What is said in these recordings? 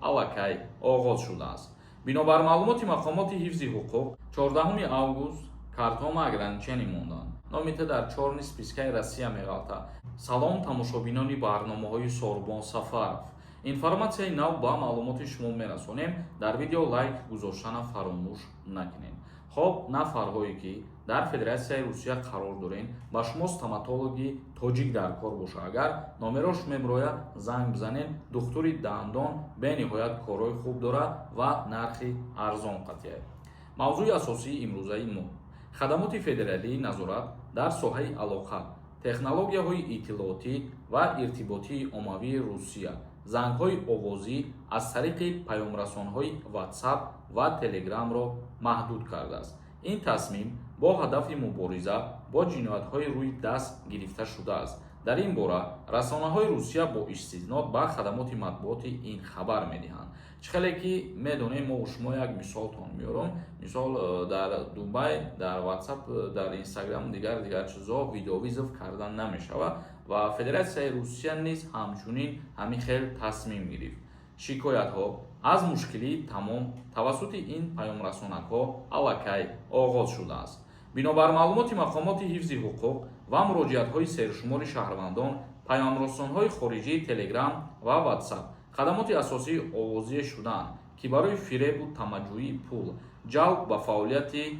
аллакай оғоз шудааст. Бинобар маълумоти мақомоти ҳифзи ҳуқуқ, 14 август картома ограничение монданд, номи ту дар чёрный спискаи Россия меғалта. Салом, тамошобинони барномаҳои Сорбон Сафаров! Информатсияи нав ба маълумоти шумо мерасонем. Дар видео лайк гузоштана фаромӯш накунед. Хоб, нафарҳое, ки дар Федератсияи Русия қарор дорен, ба шумо стоматологи тоҷик дар кор боша, агар номерош мебирояд, занг бизанед. Духтури дандон бениҳоят корҳои хуб дорад ва нархи арзон қатъия. Мавзӯи асосии имрӯзаи мо: Хадамоти федералии назорат дар соҳаи алоқа, технологияҳои иттилоотӣ ва иртиботии оммавии Русия зангҳои овозӣ аз тариқи паёмрасонҳои WhatsApp ва Телеграмро маҳдуд кардааст. Ин тасмим бо ҳадафи мубориза бо ҷиноятҳои рӯи даст гирифта шудааст. Дар ин бора расонаҳои Русия бо истинод ба хадамоти матбуоти ин хабар медиҳанд. Чӣ хеле ки медонем мо шумо, як мисолтон меорам. Мисол, дар Дубай дар WhatsApp, дар Инстаграм, дигар дигар чизҳо видеовызов кардан намешавад ва Федератсияи Русия низ ҳамчунин ҳамин хел тасмим гирифт. Шикоятҳо аз мушкилии тамом тавассути ин паёмрасонакҳо аллакай оғоз шудааст. Бинобар маълумоти мақомоти ҳифзи ҳуқуқ ва муроҷиатҳои сершумори шаҳрвандон, паёмрасонҳои хориҷии Телеграм ва WhatsApp хадамоти асосии овозие шудаанд, ки барои фиребу тамаъҷӯии пул, ҷалб ба фаъолияти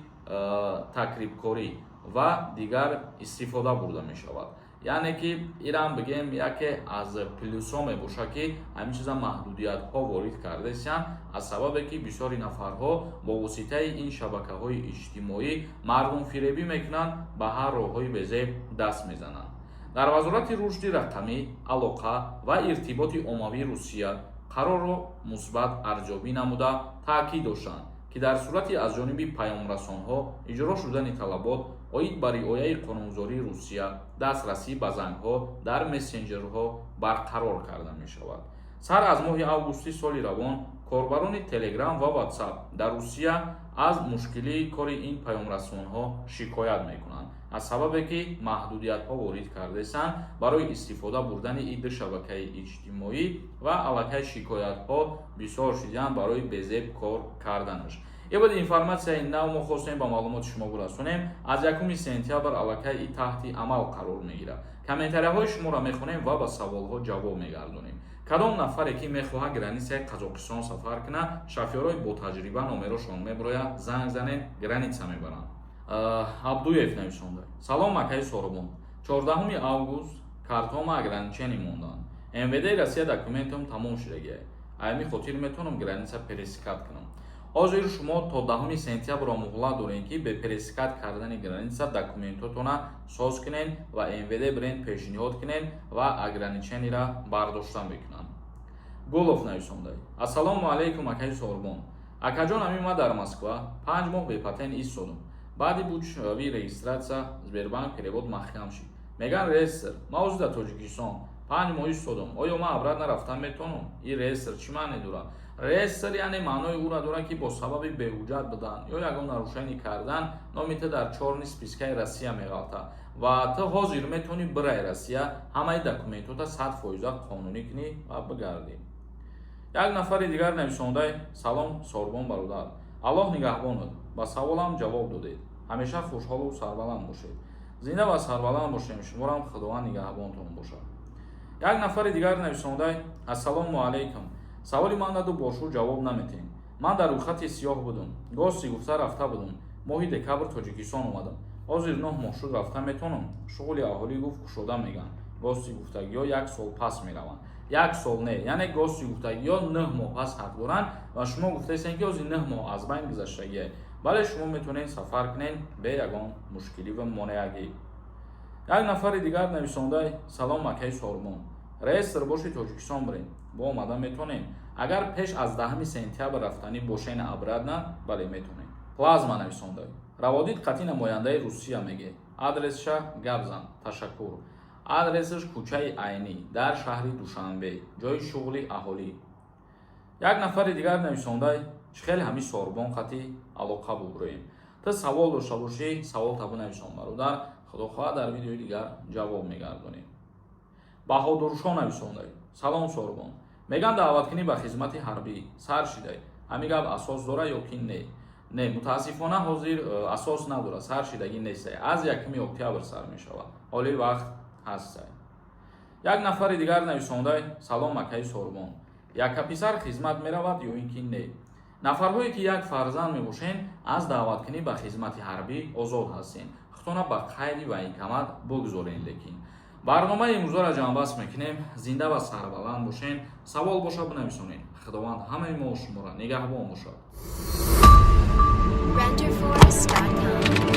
тахрибкорӣ ва дигар истифода бурда мешавад. Яъне ки ирам бигем, яке аз плюсҳо мебошад, ки ҳамин чиза маҳдудиятҳо ворид кардасиянд, аз сабабе ки бисёри нафарҳо бо воситаи ин шабакаҳои иҷтимоӣ мардумфиребӣ мекунанд, ба ҳар роҳҳои безеб даст мезананд. Дар Вазорати рушди рақамӣ, алоқа ва иртиботи оммавии Русия қарорро мусбат арзёбӣ намуда, таъкид доштанд, ки дар сурати аз ҷониби паёмрасонҳо иҷро шудани талабот оид ба риояи қонунгузории Русия, дастрасӣ ба зангҳо дар мессенҷерҳо барқарор карда мешавад. Сар аз моҳи августи соли равон корбарони Телеграм ва WhatsApp дар Русия аз мушкилии кори ин паёмрасонҳо шикоят мекунанд, аз сабабе ки маҳдудиятҳо ворид кардаистанд барои истифода бурдани ин ду шабакаи иҷтимоӣ ва аллакай шикоятҳо бисёр шудианд барои безеб кор карданаш. Ин буд информатсияи нав, мо хостем ба маълумоти шумо бирасонем. Аз 1 сентябр аллакай и таҳти амал қарор мегирад. Комментарияҳои шуморо мехонем ва ба саволҳо ҷавоб мегардонем. Кадом нафаре, ки мехоҳад границаи Қазоқистон сафар кунад, шофёрои ботаҷриба номерошон мебирояд, занг занед, граница мебаранд. Абдуев нависонда: «Салом, акаи Соробон, 14 август картома ограничение монданд. МВД Россия документам тамом шудагия, аями хотир метавонам граница пересекать кунам?» Ҳозир шумо то 10 сентябрро муҳлат дорем, ки бе пересекать кардани граница документотона соз кунед ва МВД бирен, пешниҳод кунед ва ограничениера бардошта мекунанд. Гулов нависонда: «Ассалому алайкум, акаи Сорбон. Акаҷон, ами ма дар Москва 5 моҳ бепатент истодум. Баъди бучави регистрация Сбербанк перевод маҳкам шид, меган реестр. Ма ҳозир дар Тоҷикистон 5 моҳ истодум. Оё ман обратно рафтан метавонам? Ин реестр чӣ маъне дорад?» Реестр яъне маънои ӯро дорад, ки бо сабаби беҳуҷҷат будан ё ягон нарушение кардан номи ту дар чёрный спискаи Россия меғалта ва ту ҳозир метавонӣ бирай Россия, ҳамаи документота 100 фоиза қонунӣ кунӣ ва бигардӣ. Як нафари дигар нависондай: «Салом, Сорбон бародар, Аллоҳ нигаҳбонад. Ба саволам ҷавоб додед. Ҳамеша хушҳолу сарбаланд бошед.» Зинда ва сарбаланд бошем, шуморам Худованд нигаҳбонтон бошад. Як нафари дигар нависондай: «Ассалому алайкум, саволи ман наду бошур ҷавоб наметем. Ман дар рӯйхати сиёҳ будум, гости гуфта рафта будум, моҳи декабр Тоҷикистон омадам, ҳозир 9 моҳ шуд, рафта метавонам? Шуғли аҳолӣ гуфт, кушода меган, гости гуфтагиҳо як сол пас мераванд.» Як сол не, яъне гости гуфтагиҳо 9 моҳ пас ҳақ доранд ва шумо гуфтаистед, ки ҳозир 9 моҳ аз байн гузаштагие. Бале, шумо метавонед сафар кунед бе ягон мушкилӣ ва монеагӣ. Як нафари дигар нависондай: «Салом, акаи Сормон, реестр боши, Тоҷикистон бирем, бо омада метавонем? Агар пеш аз 10 сентябр рафтанӣ бошен обратно, бале, метавонем.» Плазма нависондай: «Раводид қатъи намояндаи Русия меге, адресша гап зан, ташаккур.» Адресаш кӯчаи Айнӣ дар шаҳри Душанбе, ҷои шуғли аҳолӣ. Як нафари дигар нависондай: «Чӣ хеле ҳамин Сорбон қатъи алоқа бубурем?» Ту савол дошта бошӣ, савол табу нависон, бародар, худо хоҳад, дар видеои дигар ҷавоб мегардонем. Баҳодуршо нависондай: «Салом, Сорбон.» Меган, даъваткунӣ ба хизмати ҳарбӣ сар шидай, ҳамин гап асос дора ё ки не? Не, мутаассифона, ҳозир асос надорад, сар шидагӣ нестай. Аз 1 октябр сар мешавад, ҳоли вақт ҳастай. Як нафари дигар нависондай: «Салом, акаи Сорбон, яка писар хизмат меравад ё ин ки не?» Нафарҳое ки як фарзанд мебошен, аз даъваткунӣ ба хизмати ҳарбӣ озод ҳастен. Худтона ба қайди военкомат бигузорен. Лекин барномаи имрӯзаро ҷамъбаст мекунем. Зинда ва сарбаланд бошен. Савол боша, бинависонед. Худованд ҳамаи мо шуморо нигаҳбон бошад. Renderforest.com.